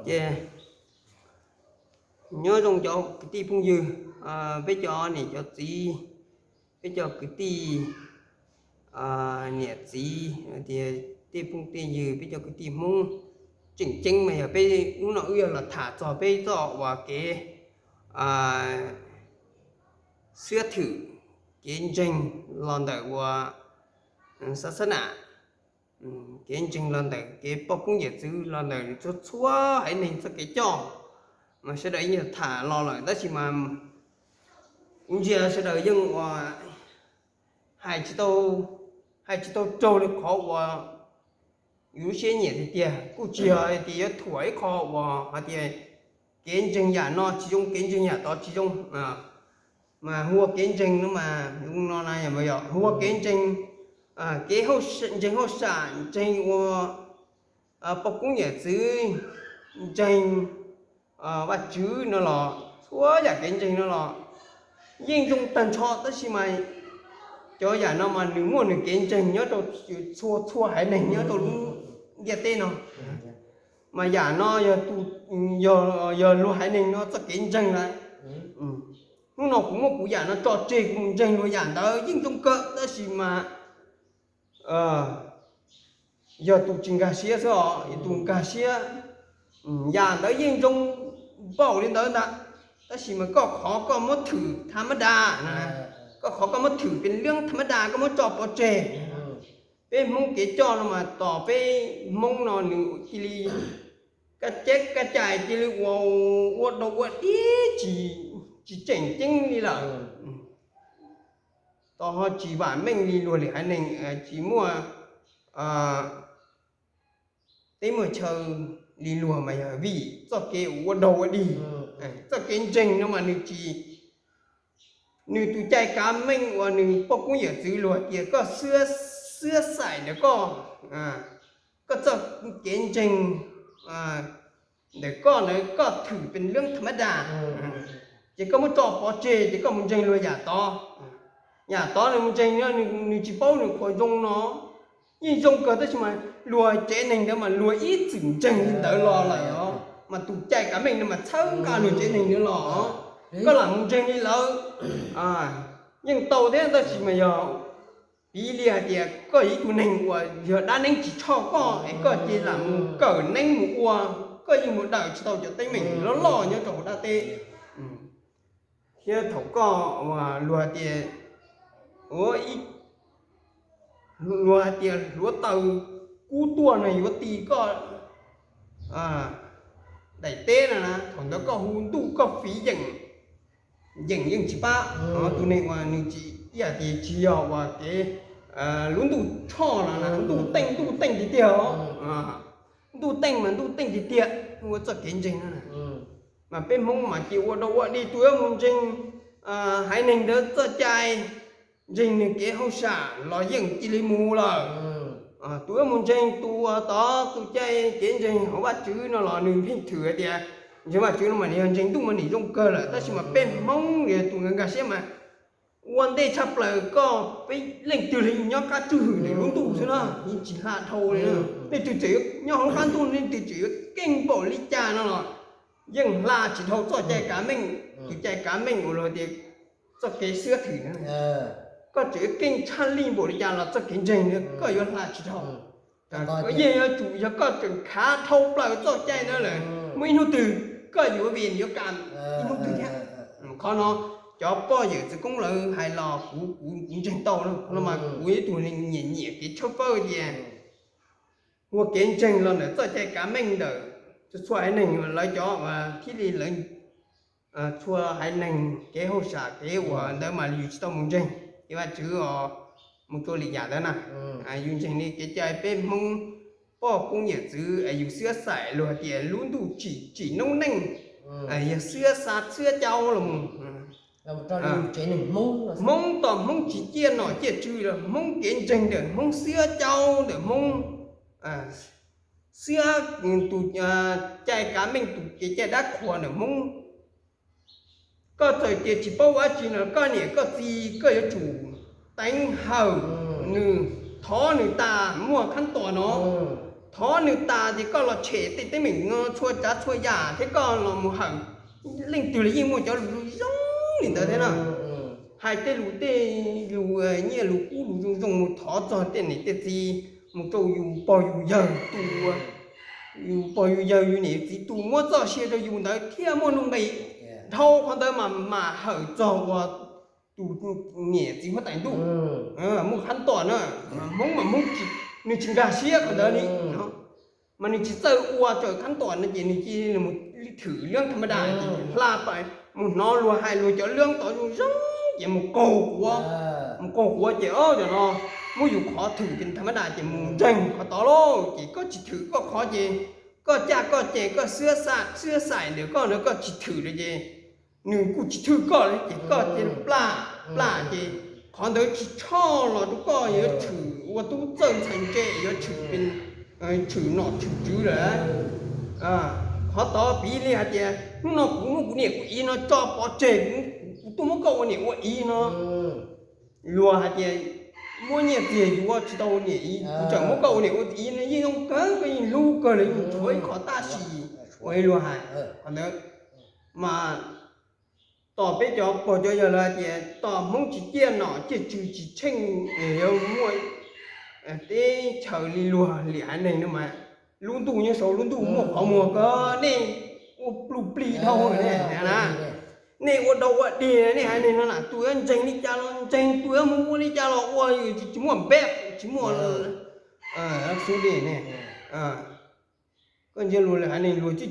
Ces nyob zoo cov kwv tij phooj ywg, peb cov niam cov txiv, peb cov kwv tij niam txiv, tej phooj tej ywg, peb cov kwv tij Hmoob, tseem ceeb mas yog peb hnub no wb yog los tham txog peb txoj uas kev xwab thwm, kev ntseeg los ntawm uas xab xab nam, kev ntseeg los ntawm kev poj koob yawm txwv los ntawm txhua txhua haiv neeg txoj kev coj, mas sawv daws yeej tham los lawm tab sis mas kuv ntsia sawv daws yeej ua hais tsis tau, hais tsis tau raug li qhov uas yus lub siab nyiam tiag tiag. Kuj tsis yog hais tias yuav thuam ib qho uas hais tias kev ntseeg yam no tsis zoo, kev ntseeg yam tod tsis zoo, mas hu ua kev ntseeg no mas no na, hu ua kev ntseeg, kev ntseeg hauj sam, ntseeg ua poj koob yawm txwv, ntseeg Vajtswv no los txhua yam kev ntseeg no los yeej zoo tag nrho tab sis mas cov yam no mas nws muaj nws kev ntseeg nyob rau txhua txhua haiv neeg nyob rau lub ntiaj teb no. Mas yam no yog luag haiv neeg no txoj kev ntseeg lawm. Hnub no kuv muab kuv yam no tso tseg kuv mus ntseeg luag yam ntawd yeej zoo kawg tab sis mas yog tus tsis nkag siab xwb os, yog tus nkag siab, yam ntawd yeej zoo npaum li ntawd ntag, tab sis mas koj qhov koj muab thwm tham mab das, koj qhov koj muab thwm pes leeb tham mab das koj muab tso pov tseg. Peb Hmoob kev coj no mas tos peb Hmoob no nws cia li kaj ceb kaj cais cia li ua, ua dog ua dig tsis tseem ceeb li lawm. Tos ho tsis vam meej li luag lwm haiv neeg, tsis muaj teb muaj chaw li luag mas yog vim txoj kev ua dog ua dig. Txoj kev ntseeg no mas nws tsis, nws tus cai kav meej uas nws poj koob yawm txwv luag tias koj xwab xaim ntawm koj, koj txoj kev ntseeg ntawm koj ntawd koj thwm pes leeb tham mab das, ces koj muab tso pov tseg ces koj mus ntseeg luag yam tod. Yam tod nws mus ntseeg, nws tsis paub nws qhuas zoo no yeej zoo kawg tab sis mas luag tsev neeg ntawd mas luag ib txwm ntseeg li ntawd los lawm os, mas tus cai kav meej no mas txhawb nqa luag tsev neeg ntawd los. Koj lam mus ntseeg li lawm yeej tau thiab tab sis mas yog piv li hais tias koj yog ib tug neeg uas yog dab neeb tsis tshoj koj es koj cia li lam mus kawm neeb mus ua, koj yeej mus dawm tsis tau cov teeb meem loj loj nyob rau hauv dab teb. Thiab thaum koj, luag hais tias, luag hais tias hluav taws kub tuaj no yuav ti koj daim teb no na, thaum ntawd koj hu ntuj koj fiv yeem, yeem yeej tsis pab. Tus neeg uas nws tsis, ib yam tias tsis yog uas kev lub ntuj tshoj no na, ntuj teej ntuj teej tiag tiag os. Ntuj teej mas ntuj teej tiag tiag, ua txoj kev ntseeg no na. Mas peb Hmoob mas cia ua dog ua dig, tus yuav mus ntseeg haiv neeg ntawd txoj cai, ntseeg nws kev hauj sam los yeej cia li mus lawm. Tus yuav mus ntseeg tus uas tod tus cai kev ntseeg hauv Vajtswv no los nws pheej thwm hais tias ntseeg Vajtswv no mas nws yog ntseeg ntuj mas nws zoo kawg lawm tab sis mas peb Hmoob yog tus nkag nkag siab mas ua ntej tshaj plaws koj peb leej twg li nyob qab tswj hwm ntawm lub ntuj xwb na, yeej tsis hla dhau li na. Leej twg tseem nyob hauv qab ntuj, leej twg tseem yuav keej npaum li cas no los yeej hla tsis dhau txoj cai kav meej. Tus cai kav meej uas luag tias txoj kev xwb thwm na, koj tseem yuav keej tshaj lij npaum li cas los txoj kev ntseeg koj yuav hla tsis dhau. Koj yeej yuav tsum yog koj tseem khav dhau plaws txoj cai ntawd lawm, muaj ib hnub twg koj yuav vim yuav kam ib hnub twg thiab. Qhov no cov poj yawm txwv koob lawv hais los kuv, kuv ntseeg tau no mas kuv ib tug nyiam nyiam kev tshawb fawb tias ua kev ntseeg los ntawm txoj cai kav meej ntawm txhua haiv neeg lawv cov thiaj li lawv txhua haiv neeg kev hauj sam kev ua ntawd mas yus tsis tau mus ntseeg. Ces Vajtswv os, mus rau li yam ntawd na, yus ntseeg li kev cai peb Hmoob poj koob yawm txwv, yus xwb xaim luag tias lub ntuj tsim tsim noob neej, yog xwb xa xwb caub los mus. Hmoob tos Hmoob tsis ciaj nom ciaj tswv los Hmoob kev ntseeg ntawm Hmoob xwb caub ntawm Hmoob, xwb tus cai kav meej tus kev cai dab qhuas ntawm Hmoob. Koj txawm tias tsis paub ua dab tsi no koj niam koj txiv koj yuav tsum teev hawm nws, thov nws tas muaj khab tos no, thov nws tas ces koj los tshem tej teeb meem no txhua tsav txhua yam thiab koj los mus hawm leej twg los yeej muaj cov lus zoo li ntawd thiab na. Hais tej lus, tej lus nyiaj lus kub lus zoo zoo mus thov txog tej niam tej txiv, mus rau yus pog yus yawg tus, yus pog yus yawg yus niam yus txiv tus muab txoj sia rau yus ntawd thiaj muaj nuj nqis. Dhau qhov ntawd mas mam hawm txog uas tus niam txiv huab tais ntuj, muaj khab tom na. Hmoob mas Hmoob, nws tsis nkag siab qhov ntawd li no, mas nws tsis txawj ua raws khab tom no ces nws cia li mus thwm leeb tham ma das ces hla pais mus hnov luag hais luag cov leeb tod zoo zoo ces mus qaug quav, mus qaug quav ces o cov no muab yus qhov thwm tham ma das ces mus ntseeg qhov tod lauj. Ces koj tsis thwm koj qhov ces koj caj koj ces koj xwab xaim ntawm koj ntawd koj tsis thwm lawm ces nws kuj tsis thwm koj li ces koj cia li plaj plaj ces qhov ntawd tsis tshoj los rau koj yuav tshwm ua tub txawj ntxhais ntse, yuav tshwm, tshwm nom tshwm tswv lawm. Qhov tod piv li hais tias hnub no kuv muab kuv niam kuv txiv no tso pov tseg, kuv tuaj muab koj ua niam ua txiv no, luag hais tias muab nyiaj txiag yuav tsis tau ua niam txiv, kuv tseem muab koj ua niam ua txiv no yeej zoo kawg, koj yeej hlub kawg li, yeej tshuav ib qho tab sis ua li luag hais. Qhov ntawd mas tom peb cov pog cov yawg lawv hais tias tom Hmoob tsis ciaj nom ciaj tswv tsis tsheej, yuav muaj teb chaws li luag li haiv neeg no mas lub ntuj nyob saud lub ntuj muaj qhov muag ko, nej ua pluj plig dhau na. Nej ua dog ua dig nej haiv neeg no na, tus yuav ntseeg li cas los ntseeg, tus yuav mus ua li cas los ua, tsis muaj npe, tsis muaj xub li ne. Koj ntsia luag li haiv neeg luag twb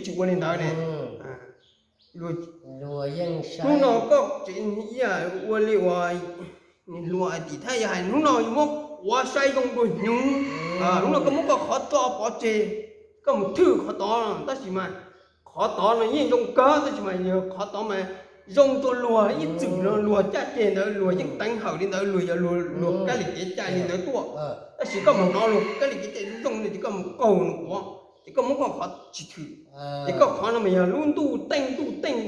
tsis ua li ntawd ne. Hnub no koj tseem ib yam ua li uas hluas tim thab yog hais hnub no yus muab quav saib zoo dua hnyuv, hnub no koj muab koj qhov tso pov tseg, koj mus thwm qhov tod tab sis mas qhov tod no yeej zoo kawg tab sis mas yog qhov tod mas zoo rau luag ib txwm no luag caj ces ntawd luag yeej teev hawm li ntawd, luag yog luag kab li kev cai li ntawd tuaj. Tab sis koj mus hnov luag kab li kev cai zoo no ces koj mus qaug nws quav ces koj muab koj qhov tsis thwm. Ces koj qhov no mas yog lub ntuj teej ntuj teej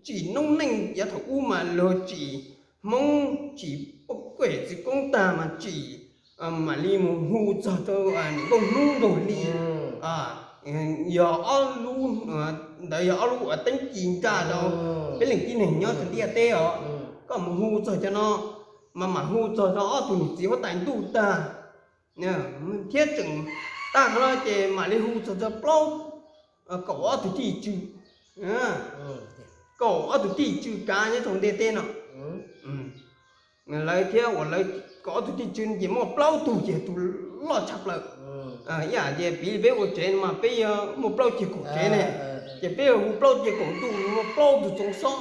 tsim noob neej yav thaum ub mas luag tsim Hmoob tsim poj kej txiv koob tag mas tsim mam li mus hu txog rau niam nkauj hnub nkaus li. Yog ob lub, ntawd yog ob lub uas teeb ci nra rau peb leej tib neeg nyob rau ntiaj teb os. Koj mus hu txog cov no mas mam hu txog rau ob tug niam txiv huab tais ntuj tag thiab tseem tag qhov no ces mam li hu txog rau plaub, kaum ob tug tij tswv, kaum ob tug tij tswv kav nyob rau ntiaj teb no. Lawv thiab uas lawv kaum ob tug tij tswv ces muaj plaub tug ces tus loj tshaj plaws. Ib yam tias piv li peb ua tsev no mas peb yuav muaj plaub ceg kaum tsev ne, ces peb yuav hu plaub ceg kaum ntuj muaj plaub tug txoov xob.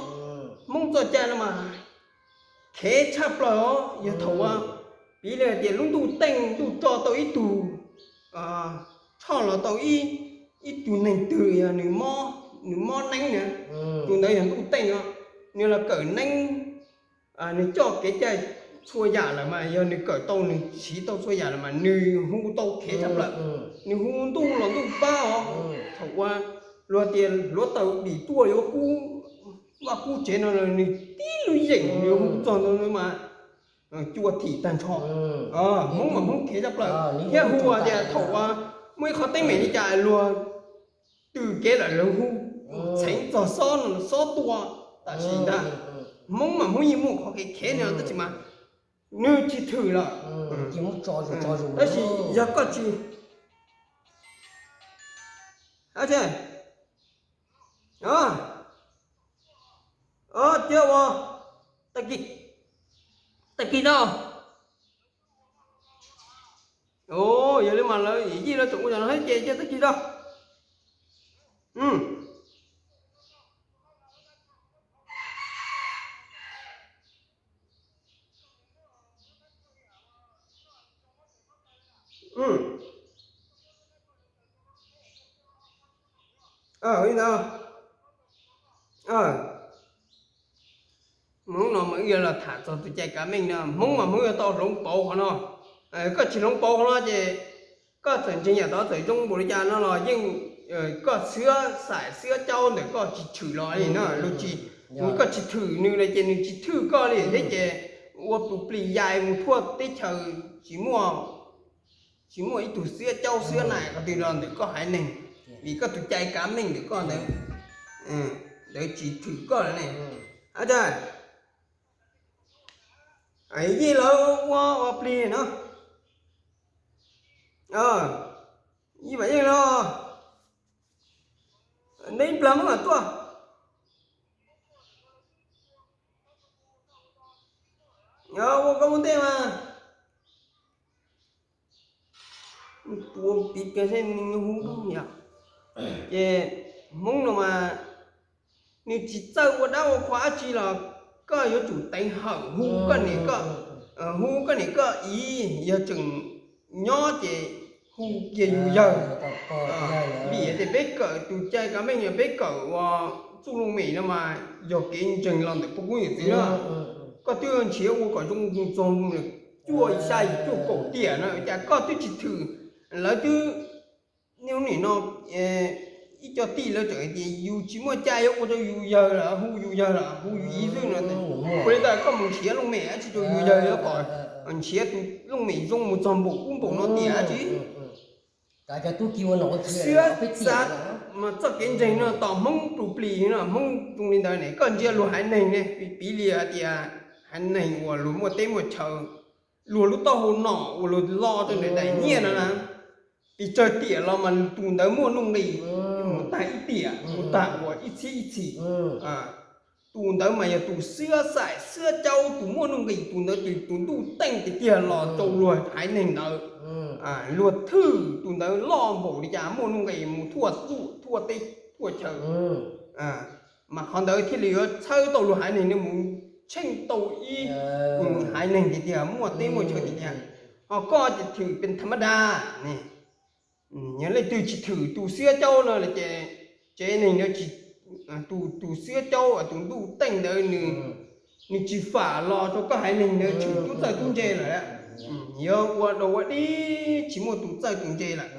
Hmoob txoj cai no mas khev tshaj plaws os. Yog thaum uas piv li hais tias lub ntuj teej ntuj tso tau ib tug, tshoj los tau ib tug neeg twg yog nws mob neeb na, tus ntawd yog ntuj teej os, nws los kawm neeb, nws coj kev cai txhua yam lawm mas yog nws kawm tau nws siv tau txhua yam lawm mas nws hu tau khev tshaj plaws. Nws hu ntuj los ntuj pab os. Thaum uas luag tias hluav taws dim tuaj yuav kub vaj kub tsev no nws tib lub yeem nws hu txog ntawd mas cua thim tag nrho. Hmoob mas Hmoob khev tshaj plaws thiab hu tias thaum uas muaj ib qhov teeb meem li cas luag tws kev lawm lawv hu txheev txog xob no xob tua tam sim ntag. Hmoob mas Hmoob yeej muaj qhov kev khev no tab sis mas nws tsis thwm lawm. Tab sis yog koj tsis, tias ua, tag kis no, yog li mas lawv yij lawv tseem ua cov no thiab ces cia tag kis no. Li ntawd, Hmoob no mas wb yuav los tham txog tus cai kav meej no, Hmoob mas Hmoob yuav tau hloov pauv qhov no. Koj tsis hloov pauv qhov no ces koj txawm ntseeg yam tod txawm zoo npaum li cas no los yeej koj xwab xaim xwab caub ntawm koj tsis tshwm los li na, luag tsis, koj tsis thwm nws los ces nws tsis thwm koj li thiab ces ua pus plis yais mus thuaj teb chaws tsis muaj, tsis muaj ib tug xiab caub xiab nais qhov twg los ntawm koj haiv neeg, vim koj tus cai kav meej ntawm koj ntawd, ntawd tsis thwm koj lawm ne. Yeej lawv ua ua plig no, yeej vam yeej los neb plag Hmoob tuaj ua koj ua ntej mas tua piv kiag seb nws hu yom. Ces Hmoob no mas nws tsis txawj ua dab ua qhua dab tsi los koj yuav tsum teev hawm hu koj niam koj, hu koj niam koj txiv, yog tseem nyob ces hu kiag yus yawg. Vim tias peb kawm tus cai kav meej, yog peb kawm ua txuj looj mem no mas yog kev ntseeg los ntawm pog koob yawm txiv na. Koj twb nrhiav ua kom zoo txog cuaj xya yim cuaj kaum tiam no cas koj twb tsis thwm. Lawv twb, niaj hnub nim no ib co tij lawv tseem hais tias yus tsis muaj cai yuav ua rau yus yawg lawm, hu yus yawg lawm, hu yus txiv xwb no. Ua li ntawd koj mus nrhiav looj mem dab tsi rau yus yawg yuav kom nrhiav tus looj mem zoo mus txog npaum ub npaum no tiam dab tsi. Xwb xav mas txoj kev ntseeg no tos Hmoob plus plis no, Hmoob zoo li ntawd ne, koj ntsia luag haiv neeg ne, piv li hais tias haiv neeg uas luag muaj teb muaj chaw, luag lub taub hau nom uas luag lo rau ntawm daim nyiaj no na, pes tsawg tiam los mas tus ntawd muaj nuj nqis, mus tag ib tiam mus tag uas ib txhiab ib txhis. Tus ntawd mas yog tus xiab xaim xiab caub, tus muaj nuj nqis, tus ntawd ces tus ntuj teej tiag tiag los rau luag haiv neeg ntawd. Luag thwj tus ntawd loj npaum li cas muaj nuj nqis mus thuaj teb thuaj chaw. Mas qhov ntawd thiaj li yuav txhawb tau luag haiv neeg no mus tsheej tau ib haiv neeg tiag tiag, muaj teb muaj chaw tiag tiag. Ho koj ces thwm pes tham mab da ne. Yog leej twg tsis thwm tus xiab caub no ces tsev neeg no, tus xiab caub tus ntuj teej ntawd nws tsis fam los rau koj haiv neeg ntawd tshwm tub txawj tub ntse lawm. Yuav ua dog ua dig tsis muaj tus txawj tus ntse lawm.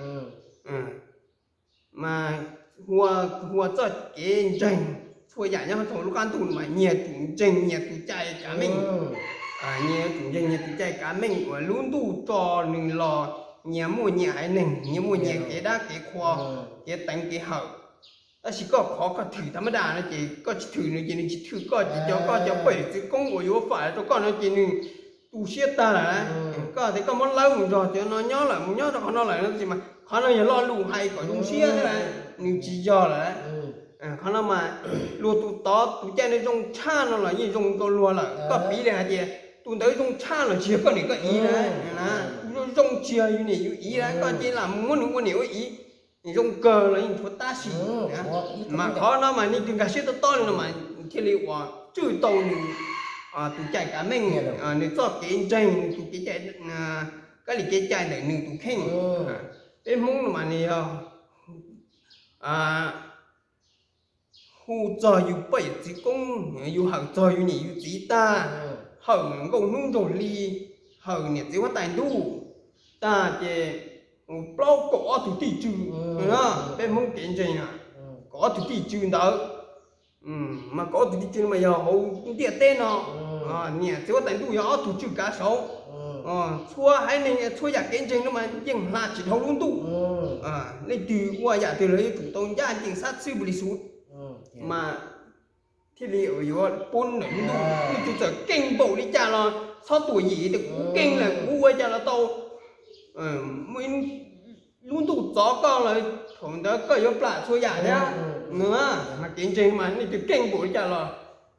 Mas hu ua txoj kev ntseeg, txhua yam nyob rau lub qab ntuj mas nyias tsum ntseeg nyias tus cai kav meej. Nyias tsum ntseeg nyias tus cai kav meej uas lub ntuj tso nws los, nyias muaj nyias haiv neeg, nyias muaj nyias kev dab kev qhua, kev teev kev hawm. Tab sis koj qhov koj thwm tham mab da no ces koj tsis thwm nws ces nws tsis thwm koj ces cov koj cov pej xeem txiv koob uas yuav fam rau koj no ces nws tu siab tag lawm. Koj tias koj muab lawb mus nrog cov no nyob lawm, mus nyob rau qhov no lawm no ces mas qhov no yog lo lus hais kom zoo siab xwb lawm, nws tsis yog lawm. Qhov no mas luag tus tod tus cai no zoo tshaj no los yeej zoo rau luag lawm. Koj piv li hais tias tus ntawd zoo tshaj los tsis yog koj niam koj txiv na, zoo tsis yog yus niam yus txiv na, koj cia li lam muab nws ua niam ua txiv, zoo kawg los yeej tshuav tab sis. Mas qhov no mas nej twb nkag siab tob tob li no mas thiaj li uas tswj tau nws tus cai kav meej, nws txoj kev ntseeg, nws tus kev cai, kab li kev cai ntawm nws tus kheej. Peb Hmoob no mas nws yog hu txog yus pej yus txiv koob, yus hawm txog yus niam yus txiv tag, hawm nkauj hnub nraug hli, hawm niam txiv huab tais ntuj tag ces plaub kaum ob tug tij tswv, peb Hmoob kev ntseeg na, kaum ob tug tij tswv ntawd. Mas kaum ob tug tij tswv mas yog hauv ntiaj teb no, niam txiv huab tais ntuj yog ob tug tswj kav saud. Txhua haiv neeg txhua yam kev ntseeg no mas yeej hla tsis dhau lub ntuj. Leej twg ua yam twg los yuav tsum tau ncaj ncees xab txwb npaum li xus, mas thiaj li yuav poob ntawm lub ntuj. Leej twg txawm keej npaum li cas los txhob tuam yim tias kuv keej lawm kuv ua cas los tau. Muaj ib lub ntuj txov koj lawm, thaum ntawd koj yuav plam txhua yam thiab. Mas kev ntseeg mas leej twg keej npaum li cas los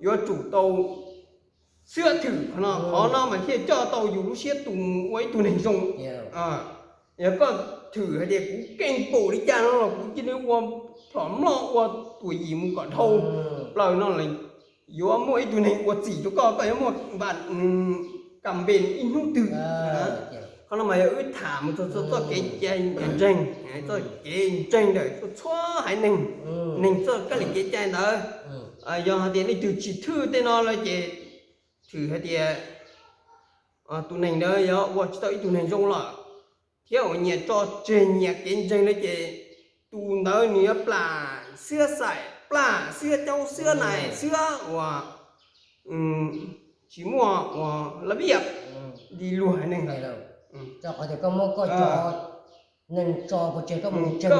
yuav tsum tau xwb thwm qhov no, qhov no mas thiaj coj tau yus lub siab tus mus ua ib tug neeg zoo. Yog koj thwm hais tias kuv keej npaum li cas no los kuv cia li ua plhom mloj ua tuam yim mus kom dhau plaws no los yuav muaj ib tug neeg ua txim rau koj, koj yuav muaj npa kam npe ib hnub twg. Qhov no mas yog wb tham mus txog txoj kev cai ntseeg, txoj kev ntseeg ntawm txhua haiv neeg, neeg txoj kab li kev cai ntawd. Yog hais tias leej twg tsis thwj tej no lawm ces thwm hais tias tus neeg ntawd yog ua tsis tau ib tug neeg zoo lawm, thiab uas nyias tso tseg nyias kev ntseeg lawm ces tus ntawd nws yuav plam xiab xaim, plam xiab caub xiab nais, xiab uas tsis muaj uas lab viaj li luag haiv neeg lawm. Rau qhov tias koj muab koj cov neeg tso kuv tseg, koj mus tseg,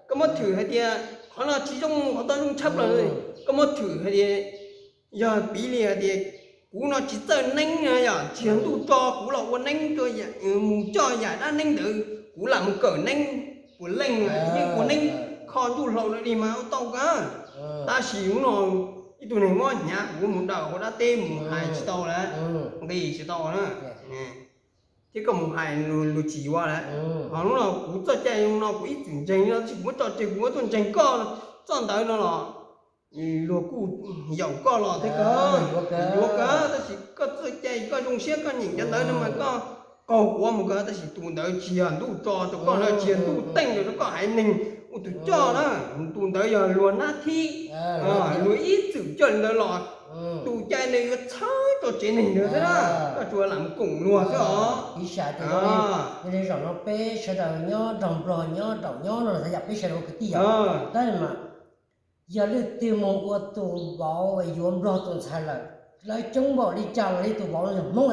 koj muab thwm hais tias qhov no tsis zoo, qhov no zoo tshaj plaws. Koj muab thwm hais tias, yog piv li hais tias kuv no tsis txawj neeb no, yog tsis yog ntuj tso kuv los ua neeb, mus coj yam dab neeb ntawd kuv lam mus kawm neeb puas leej, yeej ua neeb kho ntuj hlau li mas ua tau kawg. Tab sis hnub no ib tug neeg muab hnyav kuv mus daws hauv dab teb mus hais tsis tau lawm, nqis tsis tau na. Thiab koj mus hais luag tsis yuav lawm. Ho hnub no kuv txoj cai zoo no kuv ib txwm ntseeg no, tab sis kuv muab tso tseg, kuv muab tuaj ntseeg koj txoj ntawd no los luag kuj yaum koj los thiab kawg, yuav kawg. Tab sis koj txoj cai koj zoo siab koj nyeem cov ntawd no mas koj qaug quav mus kawg, tab sis tus ntawd tsis yog ntuj tso rau koj na, tsis yog ntuj teej rau koj haiv neeg ua tus coj na. Tus ntawd yog luag nab thib, luag ib txwm coj li ntawd los, tus cai ntawd yuav txhawb rau tsev neeg ntawd thiab na. Koj tsuas lam koom luag xwb os. Piv xam tias yog li zaum no peb sawv daws nyob nrog Nplog nyob nraum nyob no xav yam peb sawv daws ua kwv tij yom, tab mas yog leej twg mus ua tus vauv yuav Nplog tus ntxhais lawm, lawv coob npaum li cas los li tus vauv no yog Hmoob,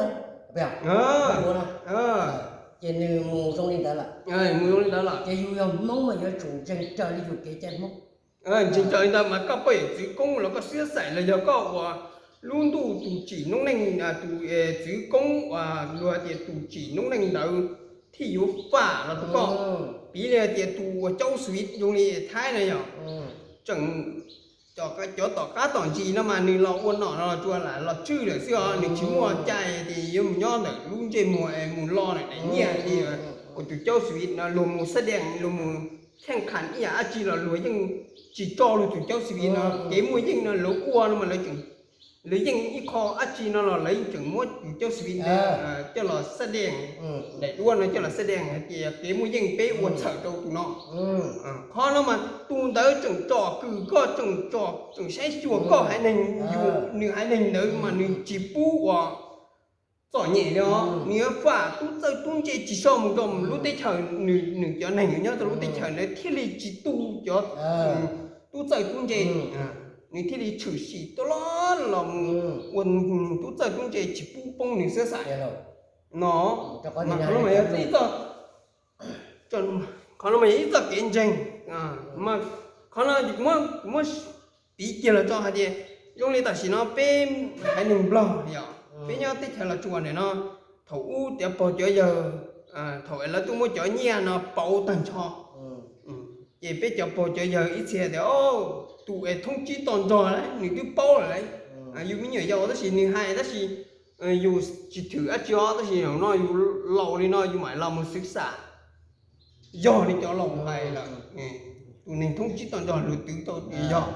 ua no, ces nws mus zoo li ntawd lawm. Ces yus yog Hmoob mas yuav tsum ntseeg raws li yus kev cai Hmoob. Ntseeg raws li ntawd mas koj poj yawm txwv koob los koj siab xaim los yog koj ua lub ntuj tus tsim noob neej, tus txwv koob uas luag tias tus tsim noob neej ntawd thiaj yuav fam los rau koj. Piv li hais tias tus uas caub xwv zoo li Thaib no yog tseem cov tom qab tom ntsis no mas nws los ua nom no los tsuas lam los tswj lawm xwb os, nws tsis muaj cai tias yuav mus nyob ntawm lub ntsej muag es mus lo daim nyiaj li uas tus caub xwv no luag mus xab dees, luag mus kheej khas ib yam dab tsi los luag yeej tsis tso luag tus caub xwv no. Kev muaj yeej no lawv ua no mas lawv yeej ib qho dab tsi no los lawv yeej tseem muab tus caub xwv ntawd coj los xab dees, daim duab no coj los xab dees hais tias kev muaj yeej peb ua txhawm rau tus no. Qhov no mas tus ntawd tseem tsom kwm koj, tseem tsom, tseem saib xyuas koj haiv neeg, yus nws haiv neeg ntawd mas nws tsis pub ua txom nyem li os. Nws yuav fam tub txawj tub ntse tsis so mus rau lub teb chaws, nws cov neeg nyob rau lub teb chaws ntawd thiaj li tsis tu cov tub txawj tub ntse, nws thiaj li tshwm sim tuaj los los mus ua tub txawj tub ntse tsis pub poob nws xwb xav no. Qhov no mas yog ib txoj kev ntseeg. Qhov no muab piv kiag los tso hais tias zoo li tam sim no peb haiv neeg Nplog yom, peb nyob teb chaws Los Tsuas ntawm no, thaum ub cov pog cov yawg, thaum lawv tuaj muab cov nyiaj no pauv tag nrho, ces peb cov pog cov yawg ib txhia tias, tus es thoob tsib toj nrog lawm nws twb paub lawm, yus me nyuam yaus tab sis nws hais tab sis yus tsis thwm dab tsi os, tab sis zaum no yus laus li no yus mam los mus xwv xam. Yog li cov laus hais lawm, tus neeg thoob tsib toj nrog luag twv tau tias yog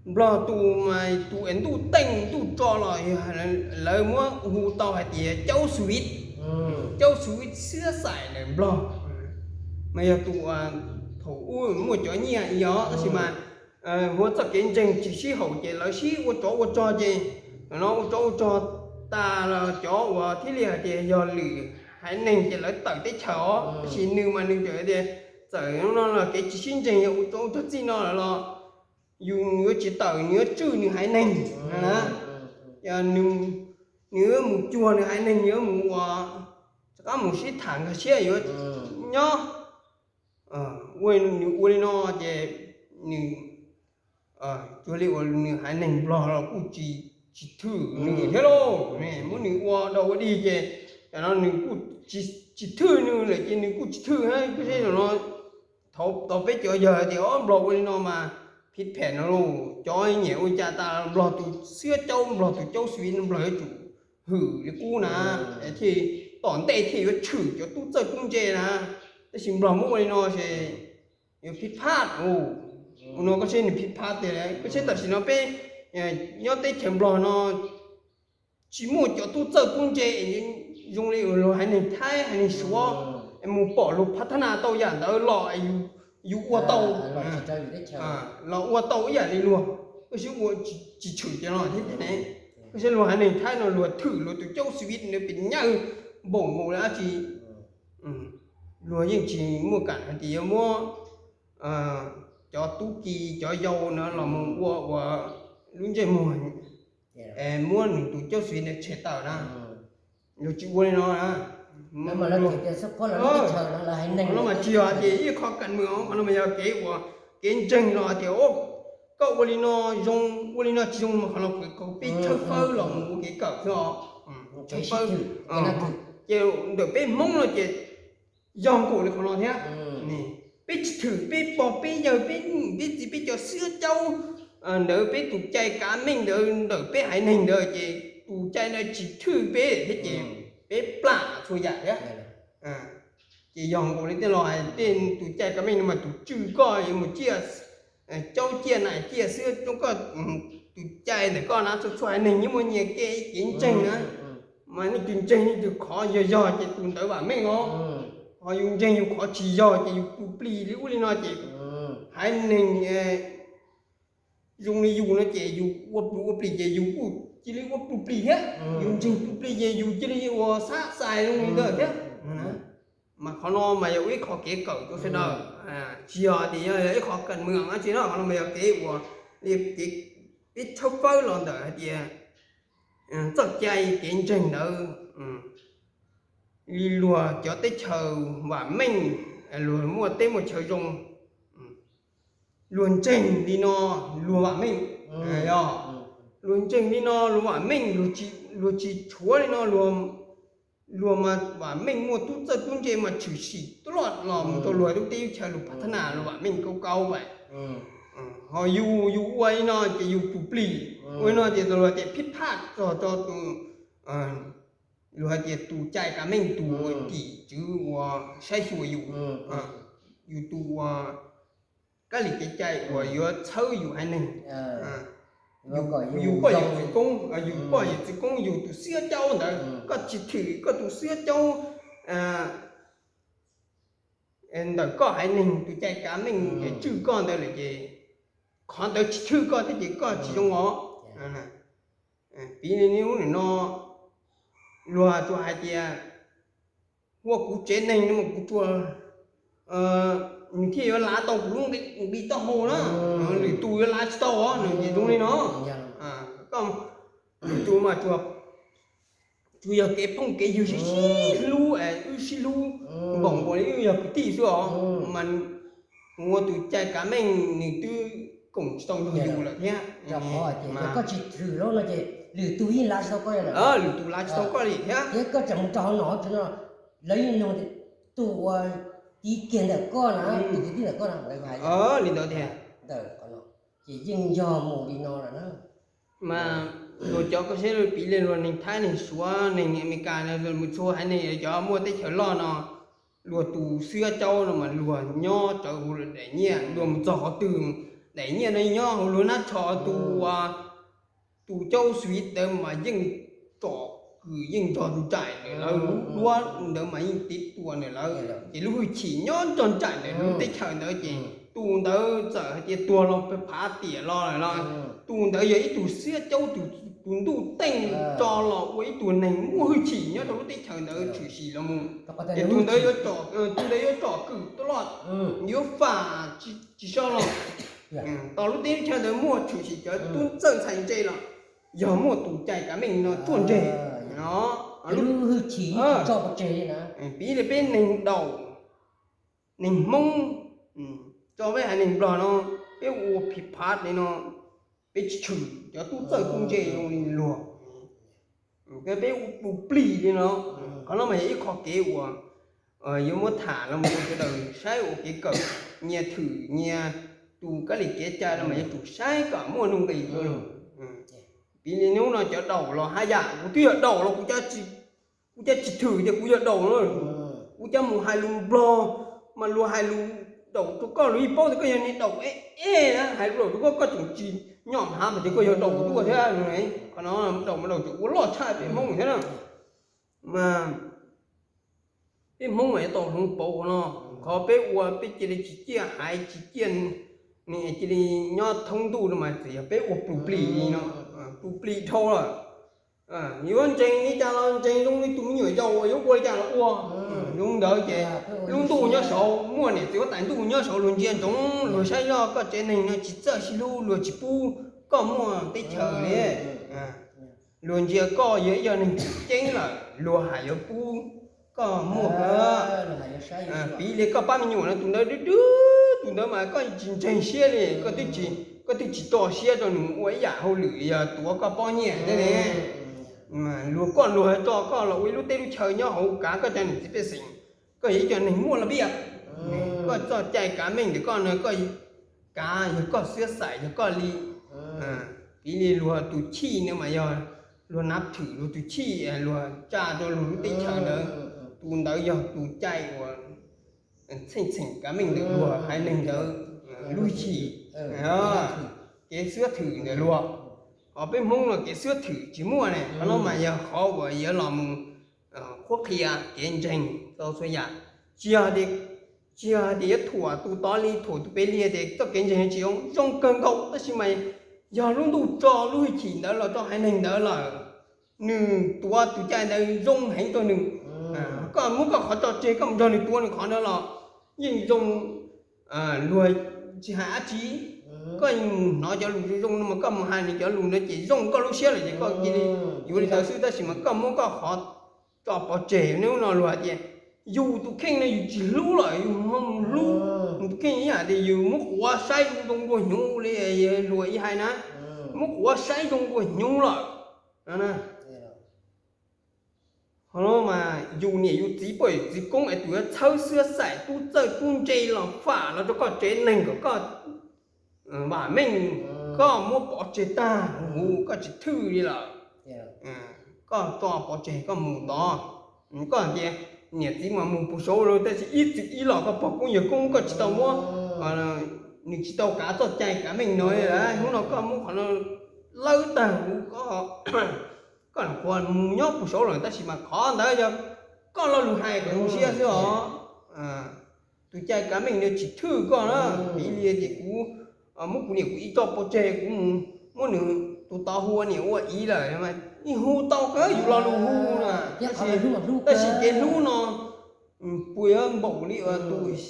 Nplog tus mas tus es ntuj teej ntuj tso los lawv muab hu tau hais tias caub xwv, caub xwv siab xaim ntawm Nplog. Mas yog tus thaum ub muaj cov nyiaj yog tab sis mas ua txoj kev ntseeg tsis sib haum ces lawv sib ua tsov ua rog ces no ua tsov ua rog tas los cov uas thiaj li hais tias yog lwm haiv neeg ces lawv tawm teb chaws os, tab sis nws mas nws txawm tias txawm no los kev tsis sib ntseeg yog ua tsov ua rog txij no lawm los yus yuav tsis tawm, nws yuav tswj nws haiv neeg na. Nws yuav mus cuag nws haiv neeg, yuav mus ua, rov qab mus sib tham nkag siab yuav nyob. Nws ua li no ces nws cuag li uas nws haiv neeg Nplog los kuj tsis thwm nws thiab lauj, muab nws ua dog ua dig ces tam no nws kuj tsis thwm nws lawm ces nws kuj tsis thwm thiab. Kuj seb tam no thaum tau peb cov yawg tias ob Nplog ua li no mas phij phem no lauj, cov nyiam ua cas tas Nplog tus xiab caub, Nplog tus caub xwv no Nplog yuav tsum hwm li qub na, thiaj tom ntej thiaj yuav tshwm cov tub txawj tub ntse na. Tab sis Nplog muab ua li no ces yuav phij phaj lauj. Ua no koj seb nws phij phaj tiag, koj seb tam sim no peb nyob teb chaws Nplog no tsis muaj cov tub txawj tub ntse zoo li luag haiv neeg Thaib haiv neeg Suav es mus pom luag phav thab na tau yam ntawd los yus ua tau, los ua tau ib yam li luag, koj seb ua tsis tshwm cov no thiab tiag ne. Koj seb luag haiv neeg Thaib no luag thwm luag tus caub xwv nws pem nyawj npaum nkaus li dab tsi. Luag yeej tsis muaj kam hais tias yuav muab cov tub ki cov yau no los mus ua ua lub ntsej muag, muab nws tus caub xwv ntawd tshem tawm na. Luag tsis ua li no na. Mas lawv tias xub phob los lub teb chaws no lawv haiv neeg no mas tsis yog tias ib qho kam mus, qhov no mas yog kev ua kev ntseeg los tias koj ua li no zoo, ua li no tsis zoo, mas qhov no kuv peb tshawb fawb los mus ua kev kawm xwb os. Ces ntawm peb Hmoob no ces yog nkaus li qhov no thiab. Peb tsis thwm peb pog peb yawg peb niam peb txiv peb cov xwab caub ntawd, peb tus cai kav meej ntawd ntawm peb haiv neeg ntawd ces tus cai ntawd tsis thwj peb thiab ces peb plam txhua yam thiab. Ces yog nkaus li tej los hais tej tus cai kav meej no mas tus tswj koj yuav mus ciaj caub ciaj nais ciaj xwb, koj tus cai ntawm koj na txhua txhua haiv neeg yeej muaj nyias kev kev ntseeg na. Mas nej tus ntseeg nej tus qhov yog yog ces tus ntawd vam meej os. Ho yus ntseeg yus qhov tsis yog ces yus pus plig li ub li no ces haiv neeg zoo li yus no ces yus ua pus ua plig ces yus kuj cia li ua pus plig thiab. Yus ntseeg pus plig ces yus cia li ua xab xais zoo li ntawd thiab. Mas qhov no mas yog ua ib qho kev kawm rau sawv daws, tsis yog tias yog ib qho kam mus dab tsi no, qhov no mas yog kev ua li kev peb tshawb fawb los ntawm hais tias txoj cai kev ntseeg ntawd li luag cov teb chaws vam meej, luag muaj teb muaj chaw zoo, luag ntseeg li no luag vam meej. Yog luag ntseeg li no luag vam meej, luag tsis tshuav li no luag mas vam meej muaj tub txawj tub ntse mas tshwm sim tuaj los mus rau luag lub teb lub chaw, luag phav thab nas luag vam meej kaub kaub pais. Ho yus yus ua li no ces yus pus plig, ua li no ces luag tias phij phaj txog rau tus, luag hais tias tus cai kav meej, tus tim tswv uas saib xyuas yus, yus tus uas kab lis kev cai uas yuav txhawb yus haiv neeg. Yus poj yus txwv koob, yus poj yus txwv koob, yus tus xwab caub ntawd, koj tsis thwm koj tus xwab caub ntawm koj haiv neeg tus cai kav meej es tswj koj ntawd lawm ces qhov ntawd tsis thwj koj thiab ces koj tsis zoo os. Piv li ub nim no luag tsuas hais tias hua kuv tsev neeg no mas kuv tsuas, nws thiaj yuav lav tau kuv lub nqi taub hau na, lwm tus yuav lav tsis tau os, nws ces zoo li no. Koj, lwm tus mas tsuas, tsuas yog kev phooj kev ywg sib sib hlub, wb sib hlub npaum nkaus li wb yog kwv tij xwb os, mas ua tus cai kav meej nws twb koom tsis tau nrog yus lawm thiab. Koj tsis thwm lawm no ces lwm tus yeej lav tsis tau koj li, lwm tus lav tsis tau koj li thiab. Thiab koj tseem mus rau hauv no tsev no, lawv yeej nug tias tus uas tiv kiag ntawm koj na, tus kwv tij ntawm koj na, li ntawd tiag. Ntawm qhov no ces yeej yog mus li no lawm na. Mas luag cov koj saib, piv li luag neeg Thaib, neeg Suav, neeg Amelikas, mus txhua haiv neeg cov muaj teb chaws loj no, luag tus xwab caub no mas luag nyob rawv hauv daim nyiaj, luag mus txog qhov twg daim nyiaj no nyob hauv luag hnab tsho. Tus, tus caub Swift ntawd mas yeej tsom kwm yeej nrog nraim ntawm lawv, duab ntawd mas yeej tiv tua ntawm lawv, ces lub hwj chim nyob nrog nraim ntawm lub teb chaws ntawd ces tus ntawd txawm hais tias tuag los phav tiam los lawm los tus ntawd yog ib tug xwab caub, tus ntuj teej tso los ua ib tug neeg muaj hwj chim nyob rau lub teb chaws ntawd tshwm sim los mus. Ces tus ntawd yuav tsom, tus ntawd yuav tsom kwm tuaj los, yuav fam tsis so los. Tos lub teb chaws ntawd muaj tshwm sim cov tub txawj ntxhais ntse los yog muaj tus cai kav meej no tuaj ntseg no. Lub hwj chim tso pov tseg li na. Piv li peb neeg Daum, neeg Hmoob, tso peb haiv neeg Nplog no, peb ua phiv phav li no, peb tsis tshwm cov tub txawj tub ntse zoo li luag, peb ua pus plig li no. Qhov no mas yog ib qho kev uas yuav muab tham los mus rau sawv daws saib ua kev kawm, nyias thwm nyias tus kab li kev cai los mas yuav tsum saib kom muaj nuj nqis. Piv li hnub no cov Daum los haj yam, kuv twb yog Daum los kuv, kuv cov tsis thwm tias kuv yog Daum na, kuv cov mus hais lus Nplog mas luag hais lus Daum rau koj luag yeej paub tias koj yog niag Daum eb eb na, hais lus Daum rau koj koj tseem tsis nyom hav mas tias koj yog Daum tuaj thiab. Qhov no Daum mas Daum tseem ua loj tshaj peb Hmoob thiab na. Mas peb Hmoob mas yuav tau hloov pauv qhov no, qhov peb ua peb cia li tsis ciaj haiv tsis ciaj, cia li nyob thoob ntuj no mas txawm yog peb ua pus plig li no, pus plig dhau lawm. Yuav ntseeg li cas los ntseeg zoo li tus me nyuam yaus uas yuav ua li cas los ua. Zoo ntawd ces lub ntuj nyob saud muaj niam txiv huab tais ntuj nyob saud luag ntsia ntsoov luag saib zoj koj tsev neeg no tsis txawj sib hlub luag tsis pub koj muaj teb chaws li. Luag ntsia koj yog ib co neeg tseem ceeb lawm luag hais yuav pub koj muaj, piv li koj pab me nyuam no tus ntawd dub dub, tus ntawd mas koj tsis ntseeg siab li, koj twb tsis tso siab rau nws ua ib yam hauj lwm yog tuav koj pob nyiaj thiab ne. Luag koj luag tso koj los ua ib lub teb lub chaw nyob hauv kav koj cov niam txiv pej xeem, koj yog ib co neeg muaj laj biaj, koj txoj cai kav meej ntawm koj no koj kav yog koj xwab xaim yog koj li. Piv li luag tus chij no mas yog luag nab thwm luag tus chij, luag tsa rau luag lub teb chaws ntawd, tus ntawd yog tus cai uas txheej txheem kav meej ntawm luag haiv neeg ntawd lub hwj chim, kev xwab thwm ntawm luag. Ho peb Hmoob no kev xwab thwm tsis muaj ne, qhov no mas yog qhov uas yuav los mus qhuab qhia kev ntseeg tau txhua yam. Tsis yog tias, tsis yog hais tias yuav thuam tus tod li thuam tus pem li tias txoj kev ntseeg tsis zoo, zoo kawg nkaus, tab sis mas yog lub ntuj tso lub hwj chim ntawd los rau haiv neeg ntawd lawm, nws tuav tus cai ntawd zoo heev rau nws. Koj muab koj qhov tso tseg koj mus nrog nws tuav nws qhov ntawd los yeej zoo, luag tsis hais dab tsi. Koj mus hnov cov lus zoo zoo no mas koj mus hais nws cov lus ntawd ces zoo koj lub siab lawm ces koj cia li yuav li ntawd xwb, tab sis mas koj muab koj qhov tso pov tseg. Hnub no luag hais tias yus tus kheej no yus tsis hlub lawm, yus ho mus hlub nws tus kheej ib yam tias yus muab quav saib zoo dua hnyuv li luag ib hais na, muab quav saib zoo dua hnyuv lawm no. Ho mas yus niam yus txiv poj yus txiv koob es tus yuav txhawb xwab xaim tub txawj tub ntse los fam los rau koj tsev neeg kom koj vam meej, koj muab pov tseg tag huv, koj tsis thwj li lawm. Koj tso pov tseg koj mus tod, koj tias niam txiv mas mus puag saud lawm, tab sis ib txwm ib los koj pog koob yawg koob koj tsis tau muab, nws tsis tau kav txoj cai kav meej no. Hnub no koj muab qhov no lawb tag huv, koj, koj lam qhuas mus nyob puag saud lawm, tab sis mas qhov ntawd yog koj lo lus hais kom zoo siab xwb os. Tus cai kav meej no tsis thwj koj na. Piv li tias kuv muab kuv niam kuv txiv tso pov tseg, kuv mus muab nws tus tod hu ua niam ua txiv lawm, yeej hu tau kawg yus lo lus hu na. Tab sis kev hlub no puas yuav npaum li tus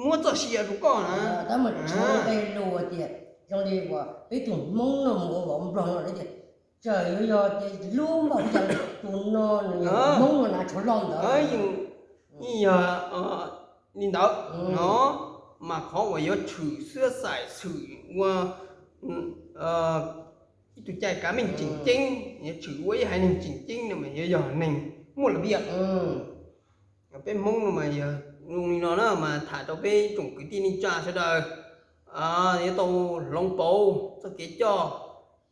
muab txoj sia rau koj na? Tab mas tsis muaj nqe lus tias zoo li uas peb tus Hmoob no mus ua vauv Nplog no tias txawm yuav yog tias hlub npaum li cas tus no nws yog Hmoob no na, tshuav lo ntawd. Yeej yog li ntawd no, mas qhov uas yuav tshwm xwab xaim tshwm ua ib tug cai kav meej tseem ceeb, yuav tshwm ua ib haiv neeg tseem ceeb no mas yuav yog neeg muaj las piam. Peb Hmoob no mas yog zoo li no na mas tham rau peb tsoom kwv tij neej tsa sawv daws yuav tau hloov pauv txoj kev coj.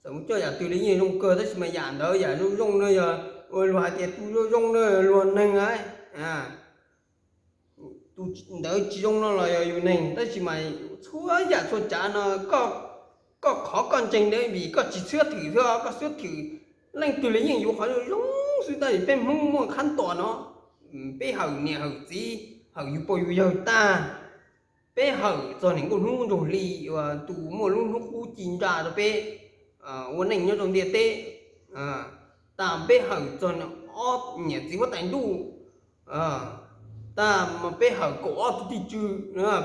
Txawm mus coj yam twg li yeej zoo kawg, tab sis mas yam ntawd yam zoo zoo no yog ua luag hais tias tus zoo zoo no luag neeg na. Tus ntawd tsis zoo no los yog yus neeg, tab sis mas txhua yam txhua tsav no koj qhov koj ntseeg ntawd vim koj tsis xwab thwm xwb, koj xwab thwm leej twg los yeej yuav qhov zoo zoo xwb. Tab sis peb Hmoob muaj khab tos no, peb hawm niam hawm txiv, hawm yus pog yus yawg tag, peb hawm txog niam nkauj hnub nraug hli uas tus muaj lub hnub qub ci ntsa rau peb ua neej nyob rau ntiaj teb, tag peb hawm txog niam txiv huab tais ntuj, tag mas peb hawm kaum ob tug tij tswv.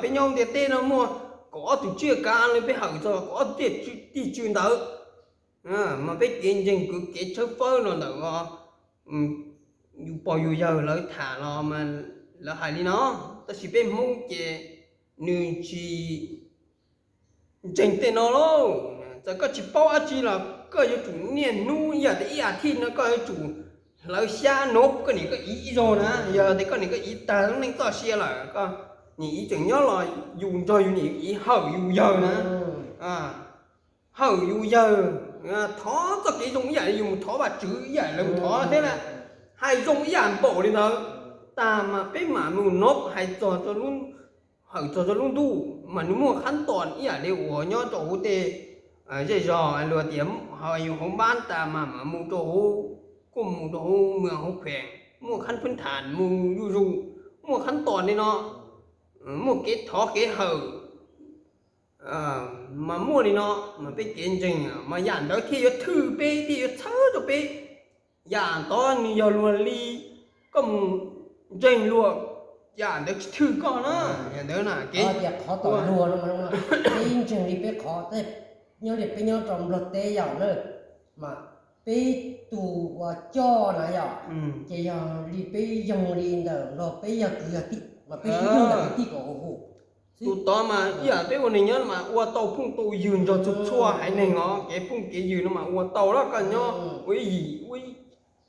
Peb nyob ntiaj teb no muaj kaum ob tug tsiaj kav li, peb hawm txog kaum ob tug tsiaj tij tswv ntawd. Mas peb kev ntseeg kwv kev tshawb fawb los ntawm yus pog yus yawg lawv tham los mas lawv hais li no, tab sis peb Hmoob ces nws tsis ntseeg tej no lauj. Txawm koj tsis paub dab tsi los koj yuav tsum niaj hnub ib yam tias ib as thiv no koj yuav tsum hlawv xyab nov koj niam koj txiv ib zaug na. Yog tias koj niam koj txiv tag lub neej txoj sia lawm, koj niam txiv tseem nyob los yus nrog yus niam yus txiv hawm yus yawg na. Hawm yus yawg, thov txoj kev zoo ib yam li yus mus thov Vajtswv ib yam li mus thov thiab na. Hais zoo ib yam npaum li ntawd, tag mas peb mam mus nov hais txog, hawm txog rau lub ntuj mas nws muaj khab tos ib yam li uas nyob rau hauv tej zej zog, luag tias yus hauv npab tas mas mam mus rau hauv, kuj mus rau hauv mws hauv kheem, muaj khab phwb tham mus zuj zus, muaj khab tos li no, muaj kev thov kev hawm mas muaj li no, mas peb kev ntseeg mas yam ntawd thiaj yuav thwj peb, thiaj yuav txhawb rau peb. Yam tod nws yog luag li, koj mus ntseeg luag, yam ntawd tsis thwj koj na. Yam ntawd na kev tias qhov tom luag no, peb ntseeg li peb qhov, nyob li peb nyob rau Nplog teb yam na, mas peb tus uas coj na yom, ces yog li peb yoog li ntawm los peb yog kwv yog tij mas peb sib yoog ntawm kwv tij kom huv huv. Tus tod mas ib yam peb ua neeg nyob mas ua tau phooj tau ywg nrog txhua txhua haiv neeg os, kev phooj kev ywg no mas ua tau los koj nyob ua ib yim ua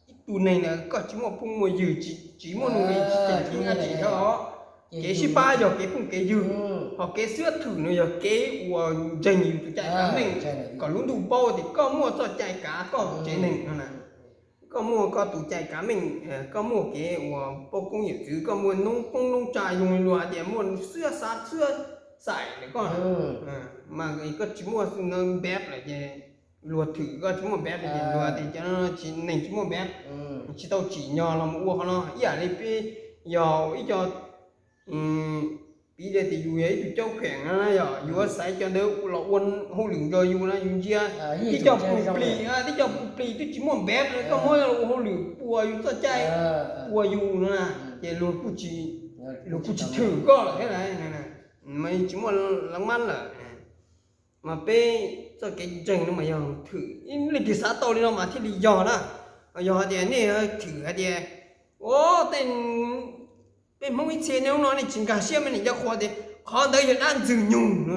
ib tug neeg na koj tsis muaj phooj muaj ywg, tsis muaj nuj nqis tsis ceem tsis muaj dab tsi os. Kev sib pab yog kev phooj kev ywg, ho kev xwab thwm no yog kev uas ntseeg yus tus cai kav meej, kom lub ntuj paub tias koj muaj txoj cai kav koj tsev neeg no na. Koj muaj koj tus cai kav meej, koj muaj kev uas pab koob yawm txwv, koj muaj noob qoob noob tsav, zoo li luag hais tias muaj xwab xav xwab xaim ntawm koj, mas koj tsis muaj npev lawm ces luag thwm koj tsis muaj npev lawm ces luag tias cov no tsis, neeg tsis muaj npev, tsis tau tsim nyog los mus ua qhov no. Ib yam li peb yog ib co, piv li tias yus yog ib tug caub kheem na yog yuav xaiv cov ntawd los ua hauj lwm nrog yus na, yus ntsia tib co pus plig, tib co pus plig twb tsis muaj npev lawm koj muab ua hauj lwm puas yus txoj cai, puas yus no na, ces luag kuj tsis thwm koj lawm thiab, mas tsis muaj leej mab lawm. Mas peb txoj kev ntseeg no mas yog thwm, leej twg xav tau li no mas thiaj li yog na. Yog hais tias nej thwm hais tias, o, tej peb Hmoob ib txhia nej hnub no nej tsis nkag siab me nim cov qhua tias qhov ntawd yog dab ntxwg nyoog no,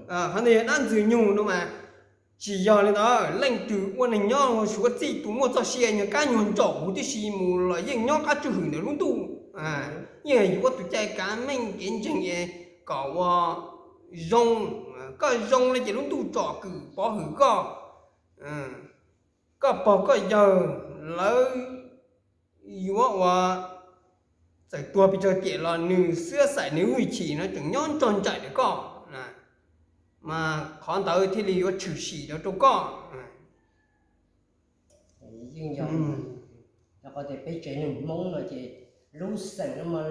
qhov ntawd yog dab ntxwg nyoog no mas tsis yog li ntawd. Leej twg ua neeg nyob suav txij tus muaj txoj sia nyuag kab nyuag ntsaum huv tib si mus los yeej nyob qab tswj hwm ntawm lub ntuj. Yeej yuav tus cai kav meej kev ntseeg es kom ua zoo, koj zoo li ces lub ntuj tsom kwm pov hwm koj. Koj pog koj yawg lawv yuav ua txawm tuag pes tsawg tiam los nws xwab xaim nws hwj chim no tseem nyob nrog nraim ntawm koj, mas qhov ntawd thiaj li yuav tshwm sim rau koj. Yeej yog, rau qhov tias peb tsev neeg Hmoob no ces lub xeem no mas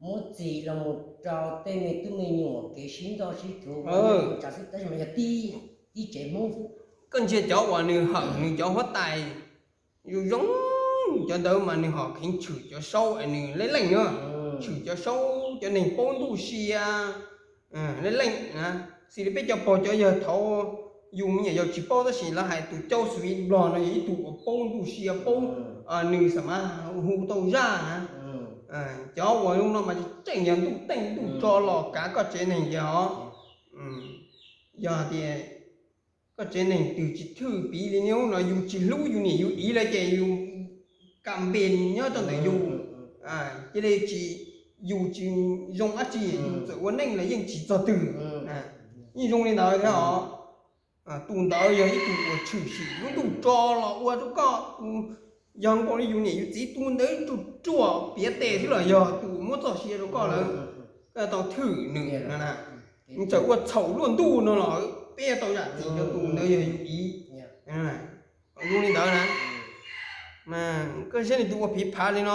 muab txis los mus rau tej me tub me nyuam kev sib nrauj sib thuv, tab sis mas yog tib tsev Hmoob xwb. Koj ntsia cov uas nws hawm nws cov huab tais zoo zoo, cov ntawd mas nws ho kheev tshwm cov saub es nws leej leej na, tshwm cov saub cov neeg paub ntuj sia leej leej na. Xws li peb cov pog cov yawg thaud, yus me nyuam yaus tsis paub tab sis lawv hais tus caub xws li Nplog no yog ib tug uas paub ntuj sia paub, nws xam mas hu tau zaj na. Cov uas zoo no mas tseem yog ntuj teej ntuj tso los kav koj tsev neeg ces os, yog tias koj tsev neeg twg tsis thwj piv li no yus tsis hlub yus niam yus txiv lawm ces yus kam npe nyob rau ntawm yus, cia li tsis, yus tsis zoo dab tsi yus txawm ua neej los yeej tsis txog twg. Yeej zoo li ntawd thiab os. Tus ntawd yog ib tug uas tshwm sim lub ntuj tso los ua rau koj, tus yog nkaus li yus niam yus txiv tus ntawd ruam ruam piav tes thiab los yog tus muab txoj sia rau koj lawm, koj tau thwm nws no na. Nws txawm ua txhaum luaj ntuj no los peb tau zam txim rau tus ntawd yog yus txiv. Zoo li ntawd na, koj saib nws tus ua phiv phav li no.